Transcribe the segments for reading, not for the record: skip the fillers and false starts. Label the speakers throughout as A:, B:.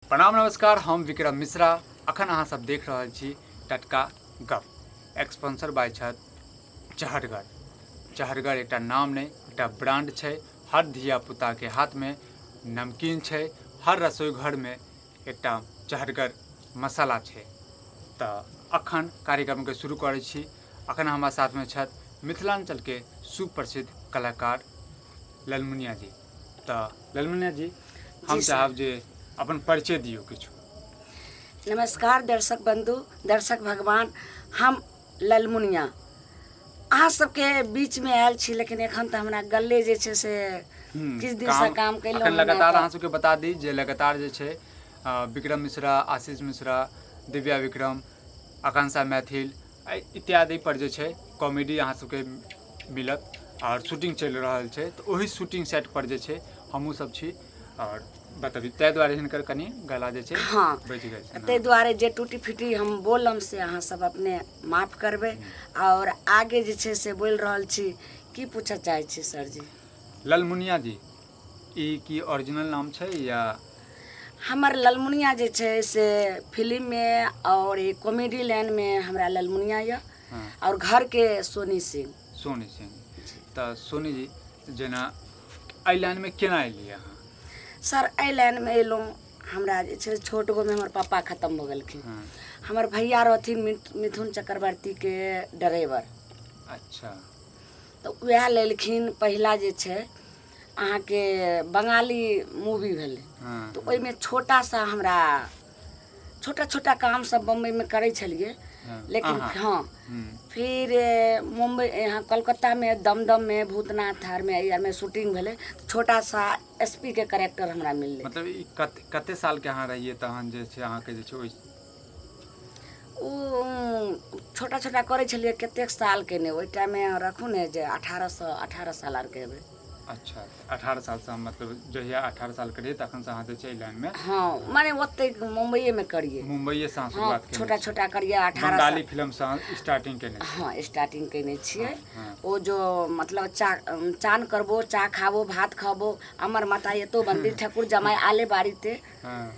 A: प्रणाम नमस्कार, हम विक्रम मिश्रा। अखन अहाँ सब देख रहल छी टटका गप। स्पॉन्सर बाय छथि चहटगर। चहटगर एकटा नाम नहि, एकटा ब्रांड छै। हर धिया पुता के हाथ में नमकीन छै, हर रसोई घर में एकटा चहटगर मसाला छै। तऽ अखन कार्यक्रम के शुरू करै छी। अखन हमरा साथ में छथि मिथिलांचल के सुप्रसिद्ध कलाकार ललमुनिया जी। तऽ ललमुनिया जी, हम
B: जी सर।
A: चाहब जे अपन परिचय दियौ किछु।
B: नमस्कार दर्शक बंधु, दर्शक भगवान, हम ललमुनिया अहाँ सबके बीचमे आयल छी, लेकिन एखन तऽ हमरा गले जे छै से किछु दिनसँ काम केलहुँ
A: अखन
B: हँ।
A: लगातार
B: तऽ
A: अहाँ सबके बता दी जे लगातार जे छै विक्रम मिश्रा, आशीष मिश्रा, दिव्या विक्रम, आकांक्षा मैथिल इत्यादि पर जे छै कॉमेडी अहाँ सबके मिलत आओर शूटिंग चलि रहल छै। तऽ ओहि शूटिंग सेट पर जे छै हमहूँ सब छी आओर बतबी, ताहि दुआरे हिनकर कनि गला जे छै बचि गेल छै।
B: ताहि दुआरे जे टूटी फूटी हम बोलम से अहाँ सब अपने माफ करबै। आओर आगे जे छै से बोलि रहल छी, की पूछऽ चाहै छी सर जी?
A: ललमुनिया जी, ई की ओरिजिनल नाम छै या?
B: हमर ललमुनिया जे छै से फिल्ममे आओर ई कॉमेडी लाइनमे हमरा ललमुनिया यऽ आओर घरके सोनी सिंह।
A: सोनी सिंह। तऽ सोनी जी, जेना एहि लाइनमे केना एलियै अहाँ?
B: सर, एहि लाइनमे एलहुँ, हमरा जे छै छोट गोमे हमर पापा खतम भऽ गेलखिन। हमर भैया रहथिन मिथुन चक्रवर्तीके ड्राइवर। तऽ उएह लेलखिन। पहिला जे छै अहाँके बंगाली मूवी भेलै, तऽ ओहिमे छोटा सा हमरा छोटा छोटा काम सब बम्बईमे करै छलियै, लेकिन
A: अहाँ?
B: हँ। फिर मुम्बई, यहाँ कलकत्तामे दमदममे भूतनाथ आरमे एहि आरमे शूटिंग भेलै, तऽ छोटा सा एस पी के करेक्टर हमरा मिललै।
A: मतलब ई कते कते सालके अहाँ रहियै तहन जे छै अहाँके जे छै ओहि
B: ओ छोटा छोटा करै छलियै कतेक सालके ने, ओहि टाइममे रखू ने जे 18 साल आरके हेबै।
A: अच्छा, 18 सालसँ, मतलब जहिया 18 सालके रहियै तखनसँ अहाँ जे छै एहि लाइनमे?
B: हँ, माने ओतहि मुम्बइएमे करियै।
A: मुम्बइएसँ अहाँ शुरुआत केने
B: छोटा
A: छी?
B: छोटा करियै 18
A: बंगाली
B: साल।
A: फिल्मसँ अहाँ स्टार्टिंग केने छी?
B: हँ, स्टार्टिंग केने छियै। ओ जो मतलब चा चान करबो, चा खाबो, भात खाबो, अमर माता एतो बंदी ठाकुर जमाई आले बाड़ीते।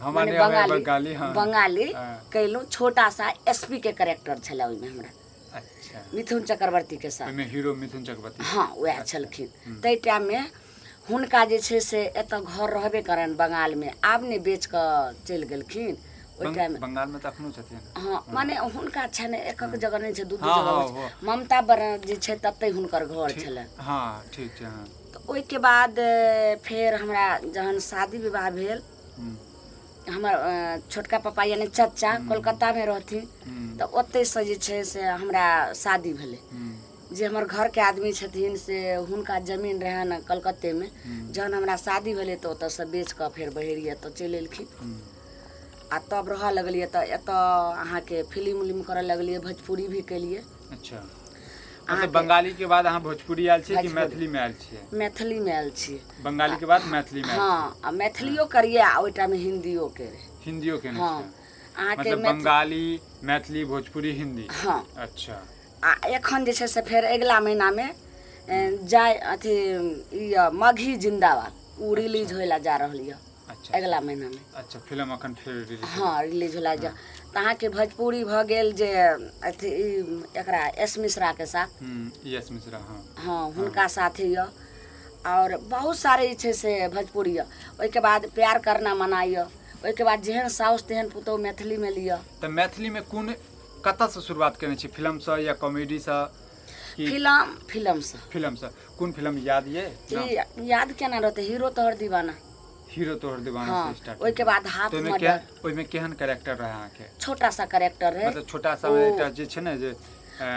A: हमरा
B: मने
A: नहि आबैए
B: बंगाली
A: बंगाली।
B: बंगाली कयलहुँ, छोटा सा एस पी के करेक्टर छलै ओहिमे हमरा। मिथुन चक्रवर्ती के साथ।
A: ओहिमे हीरो मिथुन चक्रवर्ती?
B: हँ, उएह छलखिन। ताहि टाइममे हुनका जे छै से एतऽ घर रहबे करनि बंगालमे, आब ने बेच कऽ चलि गेलखिन ओहि टाइममे।
A: बंगालमे तऽ एखनो छथिन।
B: हँ, माने हुनका छनि, एक एक जगह नहि छै, दू दू जगह छै। ममता बनर्जी छै ततहि हुनकर घर छलनि।
A: हँ, ठीक छै।
B: तऽ ओहिके बाद फेर हमरा जहन शादी विवाह भेल, हमर छोटका पापा यानी चचा कोलकातामे रहथिन, तऽ ओतहिसँ जे छै से हमरा शादी भेलै। जे हमर घरके आदमी छथिन से हुनका जमीन रहनि कलकत्तेमे। जहन हमरा शादी भेलै तऽ ओतऽसँ बेच कऽ फेर बहेरी एतऽ चलि एलखिन आ तब रहऽ लगलियै। तऽ एतऽ अहाँके फिल्म उलिम करऽ लगलियै, भोजपुरी भी केलियै।
A: अच्छा, मतलब बंगाली के बाद अहाँ भोजपुरी आयल छियै कि
B: भोजपुरी।
A: मैथिली में आयल छियै?
B: मैथिलीमे आयल छियै।
A: बंगाली के बाद मैथिली में आयल?
B: हँ, आ मैथिलियो करियै आ ओहि टाइममे हिन्दियो के रहै।
A: हिंदियो केने
B: हँ।
A: छियै?
B: अहाँके
A: मतलब
B: मैथिली
A: बंगाली, मैथिली, भोजपुरी, हिंदी।
B: हँ। आ एखन जे छै से फेर अगिला महीनामे जाय अथी ई यऽ मगही जिन्दाबाद, ओ रिलीज होय लए जा रहल यऽ। अगिला महीनामे।
A: अच्छा, फिल्म अखन फेर रिलीज?
B: हँ, रिलीज होला जा। तऽ अहाँके भोजपुरी भऽ गेल जे अथी ई एकरा एस मिश्राके साथ।
A: एस मिश्रा, हँ।
B: हँ, हुनका साथे यऽ आओर बहुत सारे जे छै से भोजपुरी यऽ। ओहिके बाद प्यार करना मना यऽ, ओहिके बाद जेहन साउस तेहन पुतोहु मैथिलीमे लिअ।
A: तऽ मैथिलीमे कोन कतऽसँ शुरुआत केने छी, फिल्मसँ या कॉमेडीसँ कि?
B: फिल्मसँ।
A: फिल्मसँ। कोन फिल्म याद ये नाम?
B: ई याद केना रहतै, हीरो तोहर दीवाना।
A: हीरो तोहर दीवाना से स्टार्ट?
B: ओहिके बाद हाफ
A: तऽ ओहिमे
B: मर्डर।
A: ओहिमे केहन कैरेक्टर रहै अहाँके?
B: छोटा सा कैरेक्टर रहै।
A: मतलब छोटा सा एकटा जे छै ने जे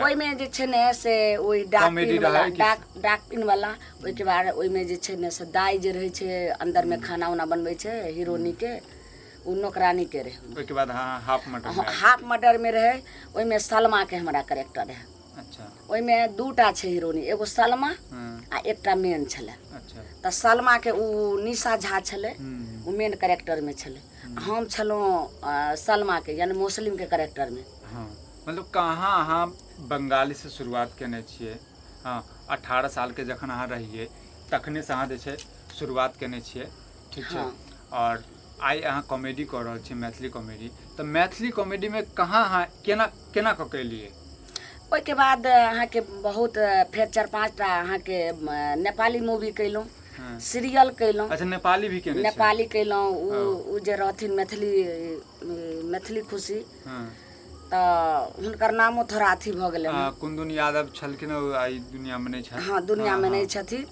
B: ओहिमे जे छै ने से ओहि डाक
A: कॉमेडी
B: पिन वाला
A: रहै कि?
B: डाक पिन वाला। ओहिके बाद ओहिमे जे छै ने से दाइ जे रहै छै अन्दरमे, खाना उना बनबै छै हीरोनी के, ओ नौकरानी के रहै।
A: ओहिके बाद अहाँ हाफ मर्डर में आयल?
B: हाफ मर्डर मे रहै, ओहिमे सलमा के हमरा कैरेक्टर रहै। ओहिमे दूटा छै हीरोनी, एगो सलमा आ एकटा मेन छलै। तऽ सलमाके ओ निशा झा छलै, ओ मेन कैरेक्टरमे छलै। हम छलहुँ सलमाके यानी मुस्लिमके कैरेक्टरमे।
A: हँ, मतलब कहाँ अहाँ बंगालीसँ शुरुआत केने छियै? हँ, 18 सालके जखन अहाँ रहियै तखनेसँ अहाँ जे छै शुरुआत केने छियै, ठीक छै?
B: हँ।
A: आओर आइ अहाँ कॉमेडी कऽ रहल छी, मैथिली कॉमेडी, तऽ मैथिली कॉमेडीमे कहाँ अहाँ केना केना कऽ के एलियै?
B: ओहिके बाद अहाँके बहुत फेर 4-5 टा अहाँके नेपाली मूवी कयलहुँ, सीरियल कयलहुँ।
A: अच्छा, नेपाली भी केने छियै?
B: नेपाली कयलहुँ। ओ जे रहथिन मैथिली मैथिली खुशी, तऽ हुनकर नामो थोड़ा अथी भऽ गेलै।
A: कुन्दन यादव छलखिन, ओ आइ दुनियामे नहि छथि।
B: हँ, दुनियामे नहि छथिन।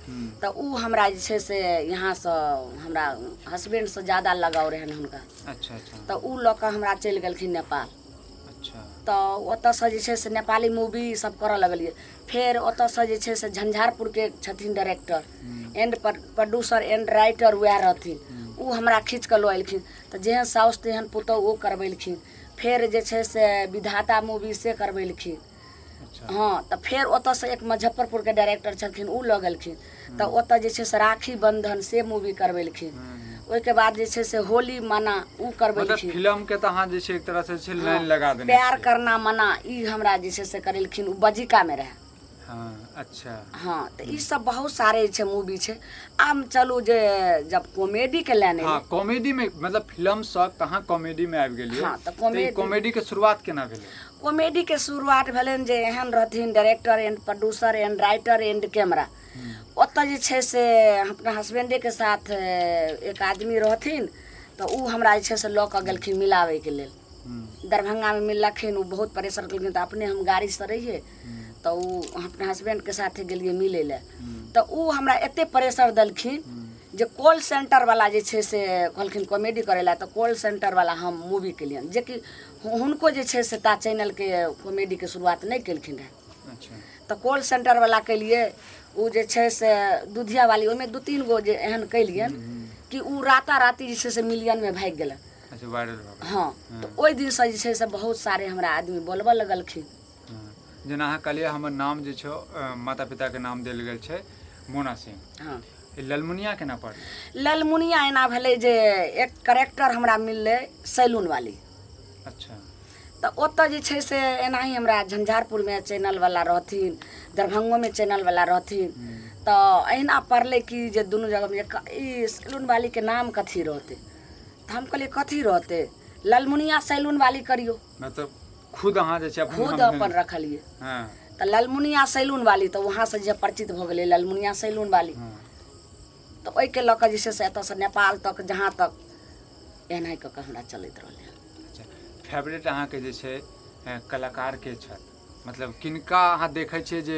B: तऽ ओ हमरा जे छै से यहाँसँ हमरा हसबैंडसँ ज्यादा लगाव रहनि हुनका।
A: अच्छा अच्छा
B: तऽ ओ लऽ कऽ हमरा चलि गेलखिन नेपाल। तऽ ओतऽसँ जे छै से नेपाली मूवी सब करऽ लगलियै। फेर ओतऽसँ जे छै से झंझारपुरके छथिन director and producer and writer, वएह रहथिन, ओ हमरा खींच कऽ लऽ एलखिन। तऽ जेहन साउस तेहन पुतोहु, ओ करबेलखिन। फेर जे छै से विधाता मूवी से करबेलखिन। हँ, तऽ फेर ओतऽसँ एक मुजफ्फरपुरके डायरेक्टर छलखिन, ओ लऽ गेलखिन। तऽ ओतऽ जे छै से राखी बंधन से मूवी करबेलखिन। ओहिके बाद जे छै से होली मना, ओ
A: मतलब
B: करबेलखिन।
A: फिल्म के तऽ अहाँ जे छै एक तरह से छै लाइन लगा देने
B: प्यार
A: छियै।
B: करना मना, ई हमरा जे छै से करेलखिन, ओ बजिकामे रहए।
A: हँ अच्छा
B: हँ, तऽ ई सब बहुत सारे जे छै मूवी छै। आब चलू जे जब कॉमेडीके लाइन एलै।
A: कॉमेडी में मतलब फिल्म सँ कहाँ कॉमेडी में आबि गेलियै?
B: हँ, तऽ
A: तऽ ई
B: कॉमेडी
A: कॉमेडी के शुरुआत केना भेलै?
B: कॉमेडीके शुरुआत भेलनि जे एहन रहथिन director and producer and writer and camera. ओतऽ जे छै से अपना हसबैंडेके साथ एक आदमी रहथिन, तऽ ओ हमरा जे छै से लऽ कऽ गेलखिन मिलाबैके लेल। दरभंगामे मिललखिन। ओ बहुत प्रेशर केलखिन। तऽ अपने हम गाड़ीसँ रहियै, तऽ ओ अपना हसबैंडके साथे गेलियै मिलै लए। तऽ ओ हमरा एते प्रेशर देलखिन जे कॉल सेंटरवला जे छै से कहलखिन कॉमेडी करै लए। तऽ कॉल सेंटरवला हम मूवी केलियनि, जेकि हुनको जे छै से ता चैनलके कॉमेडीके शुरुआत नहि केलखिन रहए। तऽ कॉल सेंटरवला केलियै। ओ जे छै से दुधिया वाली, ओहिमे 2-3 गो जे एहन केलियनि कि ओ राताराति जे छै से मिलियनमे भागि गेलनि।
A: अच्छा, वायरल भऽ गेल।
B: हँ, तऽ ओहि दिनसँ जे छै से बहुत सारे हमरा आदमी बोलबऽ लगलखिन।
A: जेना अहाँ कहलियै, हमर नाम जे छै, माता पिताके नाम देल गेल छै मोना सिंह। ई ललमुनिया केना पड़लै?
B: ललमुनिया एना भेलै जे एक करेक्टर हमरा मिललै सैलून वाली। तऽ ओतऽ जे छै से एनाही हमरा झंझारपुरमे चैनलवला रहथिन, दरभंगोमे चैनलवला रहथिन। तऽ अहिना पड़लै कि जे दुनू जगहमे जे ई सैलून वालीके नाम कथी रहतै? तऽ हम कहलियै, कथी रहतै? ललमुनिया सैलून वाली करियौ।
A: मतलब खुद अहाँ जे छै अपन
B: खुद
A: नाम
B: अपन
A: देने?
B: रखलियै। तऽ ललमुनिया सैलून वाली, तऽ वहाँसँ जे परिचित भऽ गेलै ललमुनिया सैलून वाली। तऽ ओहिके लऽ कऽ जे छै से एतऽसँ नेपाल तक, जहाँ तक एनाहि कऽ कऽ हमरा चलैत रहलै।
A: अच्छा, फेवरेट अहाँके जे छै कलाकार के छथि? मतलब किनका अहाँ देखै छियै जे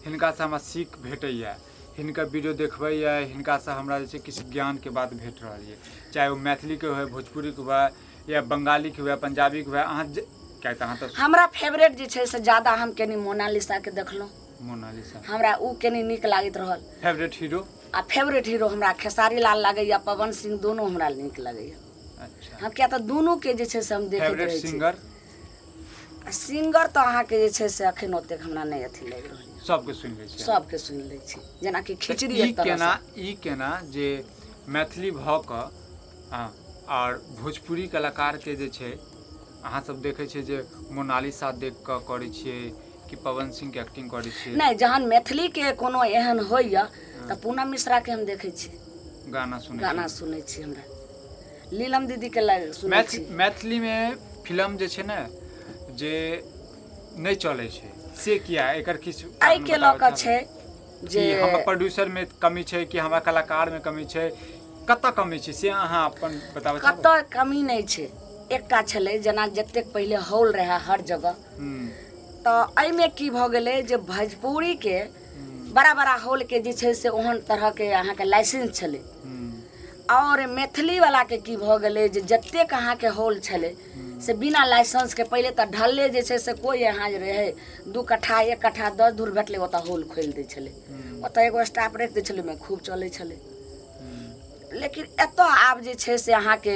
A: हिनकासँ हमरा सीख भेटैए, हिनकर वीडियो देखबैए, हिनकासँ हमरा जे छै किछु ज्ञानके बात भेट रहल यऽ, चाहे ओ मैथिलीके हुए, भोजपुरीके हुए या बंगालीके हुए, पंजाबीके हुए, अहाँ जे, किएक तऽ अहाँ तऽ
B: हमरा फेवरेट जे छै से ज्यादा हम कनि मोनालिसाके देखलहुँ।
A: मोनालिसा।
B: हमरा ओ कनि नीक लागैत रहल।
A: Favourite hero?
B: आ फेवरेट हीरो हमरा खेसारी लाल लागैए, पवन सिंह, दुनू हमरा नीक लगैए। हम किया तऽ दुनूके जे छै से हम देखैत
A: फेवरेट
B: रहै छी।
A: सिंगर?
B: आ सिंगर तऽ अहाँके जे छै से अखन ओतेक हमरा नहि अथी लागि रहल यऽ।
A: सबके सुनि लै छियै?
B: सबके सुनि लै छी, जेनाकि
A: तऽ
B: खिचड़ी
A: ई
B: एक तरहसँ।
A: केना, ई केना जे मैथिली भऽ कऽ आओर भोजपुरी कलाकारके जे छै अहाँ सब देखै छियै जे मोनालिसा देख कऽ करै छियै कि पवन सिंहके एक्टिंग करै छियै?
B: नहि, जहन मैथिलीके कोनो एहन होइए तऽ पूनम मिश्राके हम देखै छी।
A: गाना सुनै?
B: गाना सुनै छी। हमरा नीलम दीदीके सुनै छी।
A: मैथिलीमे फिल्म जे छै ने जे नहि चलै छै, से किया? एकर किछु कारण
B: एहिके लऽ
A: बताबऽ
B: कऽ
A: चाहबै?
B: छै जे
A: कि हमर प्रोड्यूसरमे कमी छै कि हमरा कलाकारमे कमी छै? कतऽ कमी छै से अहाँ अपन बताबऽ चाहबै?
B: कतऽ कमी नहि छै। एकटा छलै जेना जतेक पहिले हॉल रहए हर जगह, तऽ एहिमे की भऽ गेलै जे भोजपुरीके बड़ा बड़ा हॉलके जे छै से ओहन तरहके अहाँके लाइसेंस छलै, आओर मैथिलीवलाके की भऽ गेलै जे जतेक अहाँके हॉल छलै से बिना लाइसेंसके। पहिले तऽ ढल्ले जे छै से कोइ यहाँ जे रहै, 2 कट्ठा, 1 कट्ठा, 10 धूर भेटलै, ओतऽ हॉल खोलि दै छलै। ओतऽ एगो स्टाफ राखि दै छलै, ओहिमे खूब चलै छलै। लेकिन एतऽ आब जे छै से अहाँके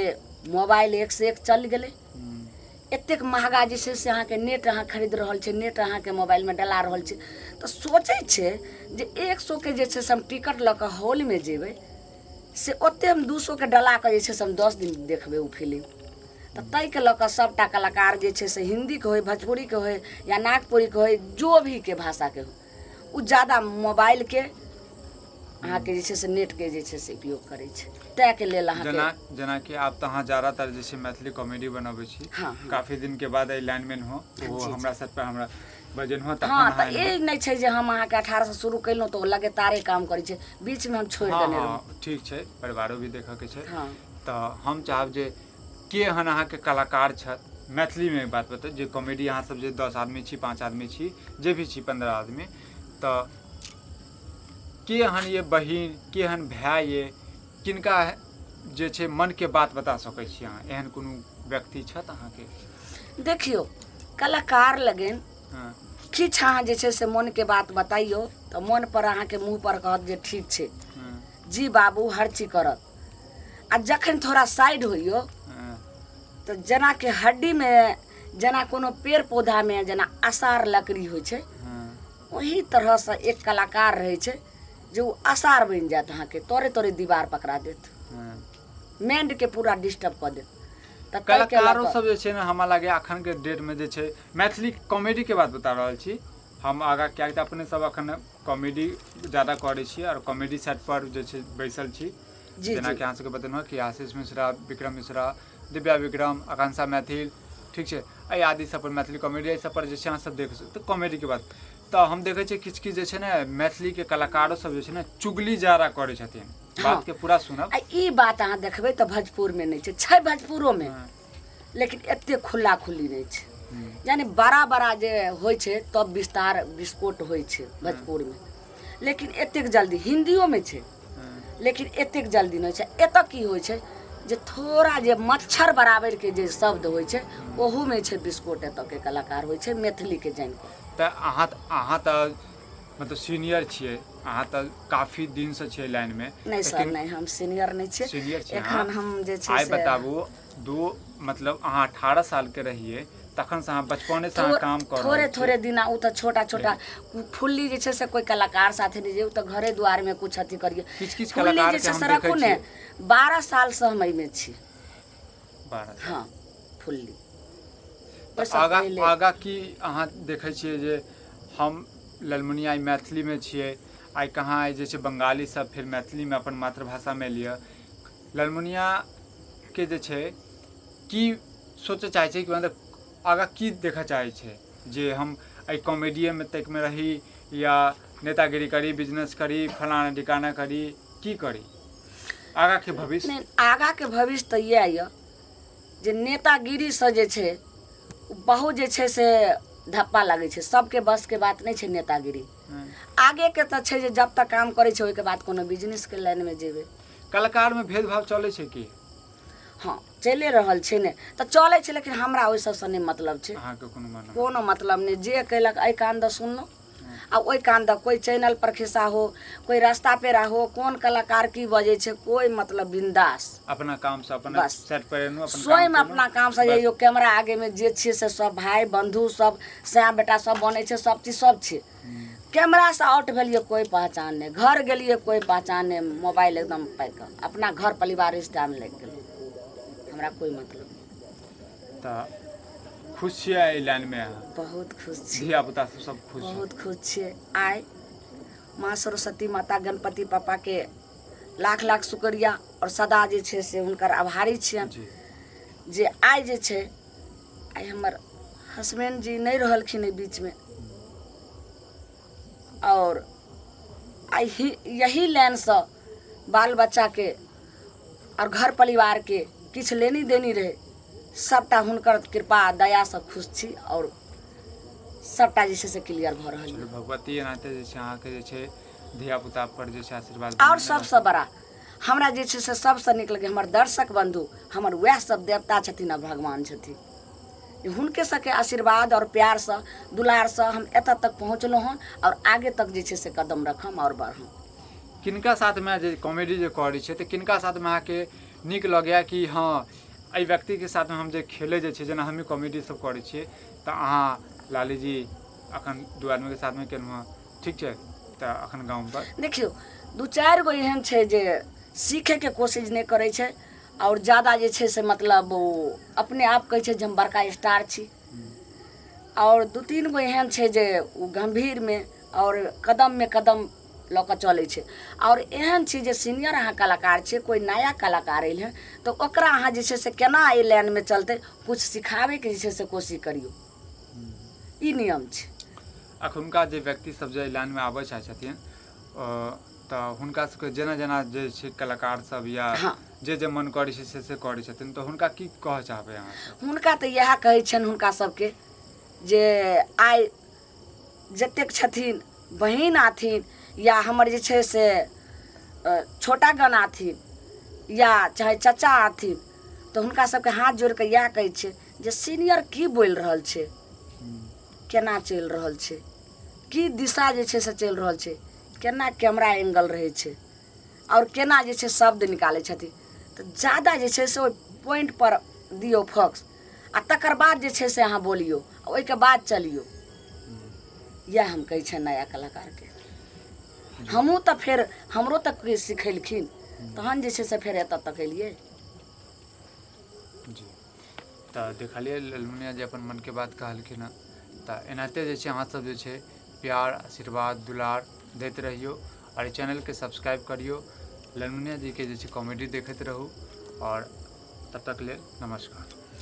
B: मोबाइल एक से एक चलि गेलै। एतेक महगा जे छै से अहाँके नेट अहाँ खरीद रहल छै, नेट अहाँके मोबाइलमे डला रहल छै, तऽ सोचै छै जे 100के जे छै से हम टिकट लऽ कऽ हॉलमे जेबै, से ओते हम 200के डला कऽ जे छै से हम 10 दिन देखबै ओ फिलिम। तऽ ताहिके लऽ कऽ सभटा कलाकार जे छै से हिन्दीके होय, भोजपुरीके होय या नागपुरीके होय, जो भीके भाषाके होय, ओ ज्यादा मोबाइलके अहाँके जे छै से नेटके जे छै से उपयोग करै छै, ताहिके लेल अहाँके
A: जेना जेनाकि आब तऽ अहाँ ज्यादातर जे छै मैथिली कॉमेडी बनबै छी।
B: हँ हँ
A: काफी दिन के बाद एहि लाइनमे हो, ओहो
B: जी।
A: हमरा सब पर हमरा बजेन हो तखन।
B: हँ,
A: अहाँ
B: तऽ ई नहि छै जे हम अहाँके 18 से शुरू केलहुँ तऽ ओ लगातारे काम करै छै, बीचमे हम छोड़ि
A: हँ
B: देने रहौँ।
A: हँ, ठीक छै, परिवारो भी देखऽके छै।
B: हँ।
A: तऽ हम चाहब जे के एहन अहाँके कलाकार छथि मैथिलीमे, एक बात बताउ जे कॉमेडी अहाँ सब जे 10 आदमी छी, 5 आदमी छी, जे भी छी, 15 आदमी, तऽ के एहन ये बहिन, के एहन भाय ये, किनका जे छै मनके बात बता सकै छी अहाँ? एहन कोनो व्यक्ति छथि अहाँके?
B: देखियौ, कलाकार लगन
A: हँ
B: किछु अहाँ जे छै से मोनके बात बतैयौ तऽ मोन पर अहाँके मुँह पर कहत जे ठीक छै।
A: हँ
B: जी बाबू, हर चीज करत। आ जखन थोड़ा साइड होइयो
A: हँ
B: तऽ जेनाकि हड्डीमे, जेना कोनो पेड़ पौधामे जेना असार लकड़ी होइ छै,
A: हँ
B: ओही तरहसँ एक कलाकार रहै छै जे ओ असार बनि जायत, अहाँके तोरे तोरे दीवार पकड़ा देत,
A: हँ
B: माइंडके पूरा डिस्टर्ब कऽ देत। तऽ ताहिके लऽ
A: कलाकारो
B: कऽ
A: सब जे छै ने, हमरा लागैए अखनके डेटमे जे छै मैथिली कॉमेडीके बात बता रहल छी हम आगाँ, कियाकि तऽ अपने सब अखन कॉमेडी ज्यादा करै छी आओर कॉमेडी सेट पर जे छै बैसल छी।
B: जी।
A: जेनाकि
B: जी
A: अहाँ सबके बतेलहुँ कि आशीष मिश्रा, विक्रम मिश्रा, दिव्या विक्रम, आकांक्षा मैथिल, ठीक छै, एहि आदि सब पर मैथिली कॉमेडी एहि सब पर जे छै अहाँ सब देख सकै। तऽ कॉमेडीके बात तऽ हम देखै छियै किछु किछु जे छै ने मैथिलीके कलाकारो सब जे छै ने चुगली ज्यादा करै छथिन।
B: हँ
A: बातके पूरा सुनब।
B: आ ई बात अहाँ देखबै तऽ भोजपुरमे नहि छै, छै भोजपुरोमे,
A: हँ
B: लेकिन एते खुल्ला खुल्ली नहि छै।
A: हूँ
B: यानी बड़ा बड़ा जे होइ छै तब विस्तार विस्फोट होइ छै भोजपुरमे, लेकिन एतेक जल्दी हिन्दियोमे छै,
A: हँ
B: लेकिन एतेक जल्दी नहि छै। एतऽ की होइ छै जे थोड़ा जे मच्छर बराबरके जे शब्द होइ छै ओहूमे छै विस्फोट, एतऽके कलाकार होइ छै मैथिलीके जानि कऽ।
A: तऽ अहाँ तऽ मतलब सीनियर छियै, अहाँ तऽ काफी दिनसँ छियै लाइनमे।
B: नहि सर,
A: लेकिन
B: नहि, हम सीनियर नहि छियै।
A: सीनियर छियै
B: एखन
A: अहाँ।
B: हम जे छै
A: आइ
B: से
A: बताबू, दू मतलब अहाँ 18 सालके रहियै तखनसँ अहाँ बचपनेसँ अहाँ काम कऽ रहल
B: थोड़े
A: छियै।
B: थोड़े दिना ओ तऽ छोटा छोटा फुल्ली जे छै से कोइ कलाकार साथे नहि जे ओ तऽ घरे दुआरमे कुछ अथी करियै।
A: किछु किछु
B: फुल्ली जे
A: कलाकारके
B: छै
A: हम
B: से
A: देखै
B: रखू ने,
A: छियै।
B: 12 सालसँ हम एहिमे छी।
A: 12 साल।
B: हँ, फुल्ली
A: तऽ
B: ओहिसँ
A: आगाँ
B: पहिले।
A: आगाँ की अहाँ देखै छियै जे हम ललमुनिया आइ मैथिलीमे छियै, आइ कहाँ आइ जे छै बंगाली सब फेर मैथिलीमे अपन मातृभाषामे लिअ, ललमुनियाके जे छै की सोचऽ चाहै छै कि मतलब आगाँ की देखऽ चाहै छै जे हम एहि कॉमेडियेमे तकमे रही या नेतागिरी करी, बिजनेस करी, फलाना ढिकाना करी, की करी आगाँके भविष्य?
B: नहि, आगाँके भविष्य तऽ इएह यऽ जे नेतागिरीसँ जे छै ओ बहुत जे छै से धप्पा लगै छै, सबके बसके बात नहि छै नेतागिरी।
A: हँ।
B: आगेके तऽ छै जे जब तक काम करै छै ओहिके बाद कोनो बिजनेसके लाइनमे जेबै।
A: कलाकारमे भेदभाव चलै छै की?
B: हँ, चलिए रहल छै ने, तऽ चलै छै, लेकिन हमरा ओहि सबसँ नहि मतलब छै।
A: अहाँके कोनो मतलब
B: कोनो मतलब नहि। जे कयलक एहि कान दऽ सुनलहुँ आ ओहि कान दऽ, कोइ चैनल पर खिस्सा हो, कोइ रास्ता पेरा हो, कोन कलाकार की बजै छै, कोइ मतलब बिंदास
A: अपना कामसँ अपना
B: बस
A: सेट पर एलहुँ, अपन काम
B: स्वयं
A: केलहुँ,
B: अपना कामसँ
A: बस।
B: जइयौ कैमरा आगेमे जे छियै से सब भाय बन्धु सब सैं बेटा सब बनै छै, सब चीज सब छै। कैमरासँ आउट भेलियै कोइ पहचान नहि, घर गेलियै कोइ पहचान नहि, मोबाइल एकदम पाकि कऽ अपना घर परिवार रिश्तामे लागि गेलै, हमरा कोइ मतलब नहि।
A: तऽ खुश छियै एहि लाइनमे अहाँ?
B: बहुत खुश छी।
A: धिया पुता सब सब खुश छै?
B: बहुत खुश छियै। आइ माँ सरस्वती माता गणपति पापाके लाख लाख शुक्रिया आओर सदा जे छै से हुनकर आभारी छियनि
A: जी
B: जे आइ जे छै आइ हमर हसबैंड जी नहि रहलखिन एहि बीचमे, आओर आइ ही यही लाइनसँ बाल बच्चाके आओर घर परिवारके किछु लेनी देनी रहै, सबटा हुनकर कृपा दयासँ खुश छी आओर सबटा जे छै से क्लियर भऽ रहल
A: चलू
B: यऽ।
A: भगवती एनाहिते जे छै अहाँके जे छै धिया पुता पर जे छै आशीर्वाद
B: आओर
A: बनेने
B: सबसँ
A: रहत।
B: बड़ा हमरा जे छै से सबसँ नीक लगै हमर दर्शक बन्धु, हमर वएह सब देवता छथिन आ भगवान छथिन। हुनके सबके आशीर्वाद आओर प्यारसँ दुलारसँ हम एतऽ तक पहुँचलहुँ हँ आओर आगे तक जे छै से कदम रखम आओर बढ़म।
A: किनका साथमे जे कॉमेडी जे करै छियै तऽ किनका साथमे अहाँके नीक लगैए कि हँ एहि व्यक्तिके साथमे हम जे खेलै जे छै, जेना हमही कॉमेडी सब करै छियै तऽ अहाँ लाली जी अखन दू आदमीके साथमे केलहुँ हँ, ठीक छै, तऽ अखन गामपर
B: देखियौ, दू चारि गो एहन छै जे सीखैके कोशिश नहि करै छै आओर ज्यादा जे छै से मतलब ओ अपने आप कहै छै जे हम बड़का स्टार छी, आओर दू तीन गो एहन छै जे ओ गम्भीरमे आओर कदममे कदम लऽ कऽ चलै छै। आओर एहन छी जे सीनियर अहाँ कलाकार छियै, कोइ नया कलाकार एलै हँ तऽ ओकरा अहाँ जे छै से केना एहि लाइनमे चलतै किछु सिखाबैके जे छै से कोशिश करियौ, ई नियम छै।
A: अखुनका जे व्यक्ति सब जे एहि लाइनमे आबऽ चाहै छथिन तऽ हुनका सबके जेना जेना जे छै कलाकार सब या जे जे मन करै छै से से करै छथिन, तऽ हुनका की कहऽ चाहबै अहाँ सब?
B: हुनका तऽ इएह कहै छियनि हुनका सबके जे आइ जतेक छथिन बहिन आथिन या हमर जे छै से छोटा गण आथिन या चाहे चचा आथिन, तऽ हुनका सबके हाथ जोड़ि कऽ इएह कहै छियै जे सीनियर की बोलि रहल छै, केना चलि रहल छै, की दिशा जे छै से चलि रहल छै, केना कैमरा एंगल रहै छै आओर केना जे छै शब्द निकालै छथिन, तऽ जादा जे छै से ओहि पॉइंटपर दियौ फोकस आ तकर बाद जे छै से अहाँ बोलियौ, ओहिके बाद चलियौ। इएह हम कहै छियनि नया कलाकारके। हमहूँ तऽ फेर हमरो तऽ कोइ सिखेलखिन तहन जे छै से फेर एतऽ तक एलियै।
A: जी, तऽ देखलियै ललमुनिया जे अपन मनके बात कहलखिन हँ, तऽ एनाहिते जे छै अहाँसभ जे छै प्यार आशीर्वाद दुलार दैत रहियौ आओर एहि चैनलके सब्सक्राइब करियौ, ललमुनिया जीके जे छै कॉमेडी देखैत रहू आओर तब तक लेल नमस्कार।